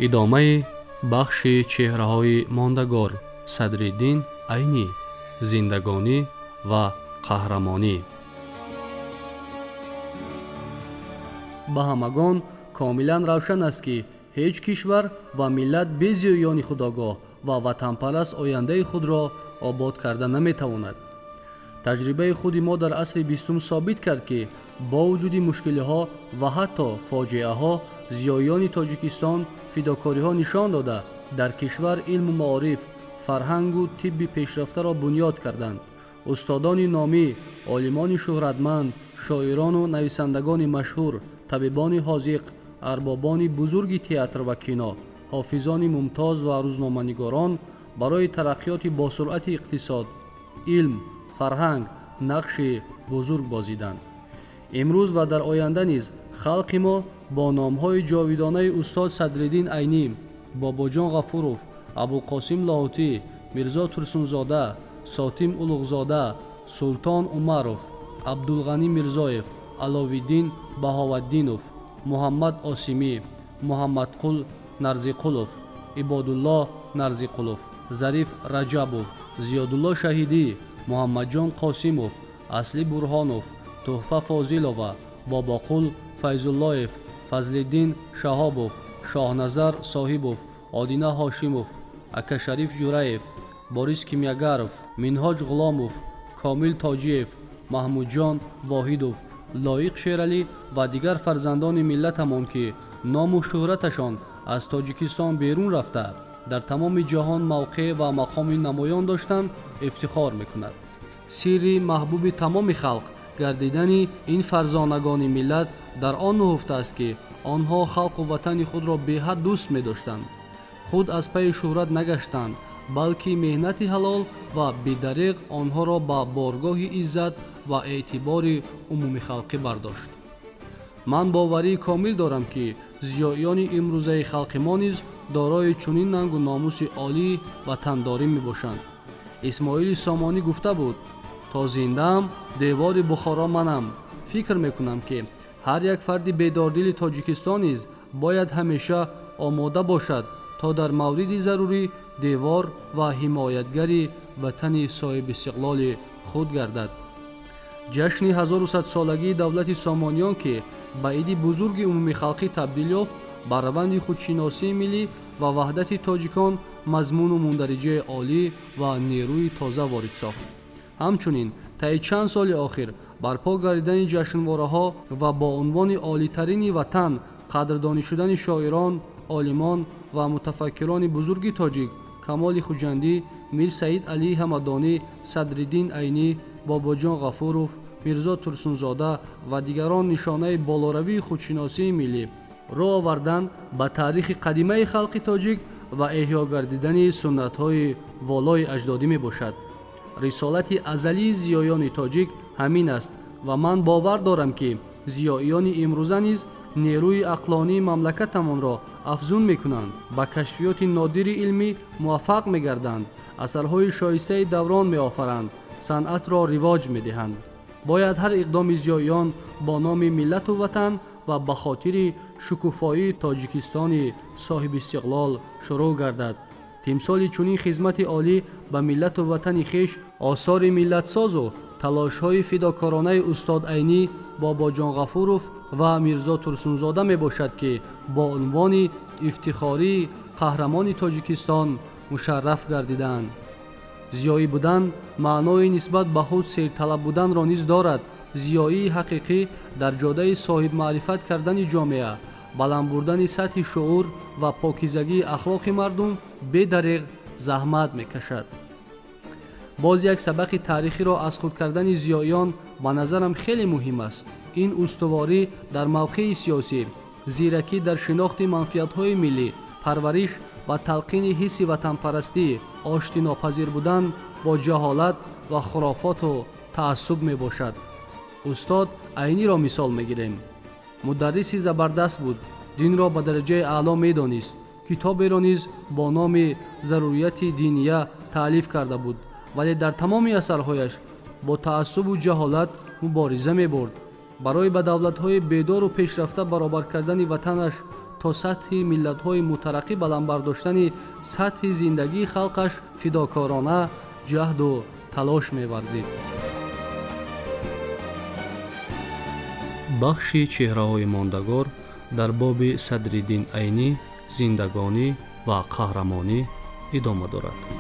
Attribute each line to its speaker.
Speaker 1: Идомаи бахши чеҳраҳои мондагор: Садриддин Айнӣ, зиндагонӣ ва қаҳрамонӣ. Ба ҳамагон комилан равшан аст, ки ҳеҷ кишвар ва миллат бе зиёёни худогоҳ ва ватанпараст ояндаи худро обод карда наметавонад. Таҷрибаи худи мо дар асри бистум собит кард, ки бо вуҷуди мушкилиҳо ва ҳатто фоҷиаҳо зиёёни Тоҷикистон фидокориҳо нишон дода, дар кишвар илму маориф, фарҳангу тибби пешрафтаро бунёд карданд. Устодони номӣ, олимони шӯҳратманд, шоирону нависандагони машҳур, табибони ҳозиқ, арбобони бузурги театр ва кино, ҳофизони мумтоз ва рӯзноманигорон барои тараққиёти босуръати иқтисод, илм, фарҳанг нақши бузург бозиданд. Имрӯз ва дар оянда низ халқи мо бо номҳои ҷовидонаи устод Садриддин Айнӣ, Бобоҷон Ғафуров, Абулқосим Лоҳутӣ, Мирзо Турсунзода, Сотим Улуғзода, Султон Умаров, Абдулғанӣ Мирзоев, Аловиддин Баҳоваддинов, Муҳаммад Осимӣ, Муҳаммадқул Нарзиқулов, Ибодуллоҳ Нарзиқулов, Зариф Раҷабов, Зиёдулло Шаҳидӣ, Муҳаммадҷон Қосимов, Аслӣ Бурҳонов, Тӯҳфа Фозилова, Бобоқул Файзуллоев, Фазлиддин Шаҳобов, Шоҳназар Соҳибов, Одина Ҳошимов, Акашариф Ҷураев, Борис Кимёгаров, Минҳоҷ Ғуломов, Комил Тоҷиев, Маҳмудҷон Воҳидов, Лоиқ Шералӣ ва дигар фарзандони миллатамон, ки ному шӯҳраташон аз Тоҷикистон берун рафта, дар тамоми ҷаҳон мавқеъ ва мақоми намоён доштанд, ифтихор мекунад. Сирри маҳбуби тамоми халқ гардидани ин фарзонагони миллат дар он нуҳуфта аст, ки онҳо халқу ватани худро беҳад дӯст медоштанд. Худ аз пайи шӯҳрат нагаштанд, балки меҳнати ҳалол ва бедареғ онҳоро ба боргоҳи иззат ва эътибори умумихалқӣ бардошт. Ман боварии комил дорам, ки зиёиёни имрӯзаи халқи мо низ дорои чунин нангу номуси олӣ ватандорӣ мебошанд. Исмоили Сомонӣ гуфта буд: то зиндаам, девори Бухоро манам. Фикр мекунам, ки ҳар як фарди бедордили Тоҷикистон низ бояд ҳамеша омода бошад, то дар мавриди зарурӣ девор ва ҳимоятгари ватани соҳибистиқлоли худ гардад. Ҷашни 1100-солагии давлати Сомониён, ки ба иди бузурги умумихалқӣ табдил ёфт, ба раванди худшиносии миллӣ ва ваҳдати тоҷикон мазмуну мундариҷаи олӣ ва нерӯи тоза ворид сохт. Ҳамчунин таи чанд соли охир барпо гардидани ҷашнвораҳо ва бо унвони олитарини ватан қадрдонӣ шудани шоирон, олимон ва мутафаккирони бузурги тоҷик Камоли Хуҷандӣ, Мир Саид Алии Ҳамадонӣ, Садриддин Айнӣ, Бобоҷон Ғафуров, Мирзо Турсунзода ва дигарон нишонаи болоравии худшиносии миллӣ, рӯ овардан ба таърихи қадимаи халқи тоҷик ва эҳё гардидани суннатҳои волои аҷдодӣ мебошад. Рисолати азалии зиёёни тоҷик ҳамин аст ва ман бовар дорам, ки зиёиёни имрӯза низ нерӯи ақлонии мамлакатамонро афзун мекунанд, ба кашфиёти нодири илмӣ муваффақ мегарданд, асарҳои шоистаи даврон меофаранд, санъатро ривоҷ медиҳанд. Бояд ҳар иқдоми зиёиён бо номи миллату ватан ва ба хотири шукуфоии Тоҷикистони соҳибистиқлол шурӯъ гардад. Тимсоли чунин хизмати олӣ ба миллату ватани хеш осори миллатсозу талошҳои фидокоронаи устод Айнӣ, Бобоҷон Ғафуров ва Мирзо Турсунзода мебошад, ки бо унвони ифтихории қаҳрамони Тоҷикистон мушарраф гардидаанд. Зиёӣ будан маънои нисбат ба худ серталаб буданро низ дорад. Зиёии ҳақиқӣ дар ҷодаи соҳибмаърифат кардани ҷомеа, баланд бурдани сатҳи шуур ва покизагии ахлоқи мардум бедареғ заҳмат мекашад. Боз як сабақи таърихиро аз худ кардани зиёиён ба назарам хеле муҳим аст. Ин устуворӣ дар мавқеи сиёсӣ, зиракӣ дар шинохти манфиатҳои миллӣ, парвариш ва талқини ҳисси ватанпарастӣ, оштинопазир будан бо ҷаҳолат ва хурофоту таассуб мебошад. Устод Айниро мисол мегирем. Мударриси забардаст буд, динро ба дараҷаи аъло медонист, китоберо низ бо номи Зарурияти диния таълиф карда буд, вале дар тамоми асарҳояш бо таассубу ҷаҳолат мубориза мебурд. Барои ба давлатҳои бедору пешрафта баробар кардани ватанаш то сатҳи миллатҳои мутараққӣ баланд бардоштани сатҳи зиндагии халқаш фидокорона ҷаҳду талош меварзид. Бахши чеҳраҳои мондагор дар боби Садриддин Айнӣ, зиндагонӣ ва қаҳрамонӣ идома дорад.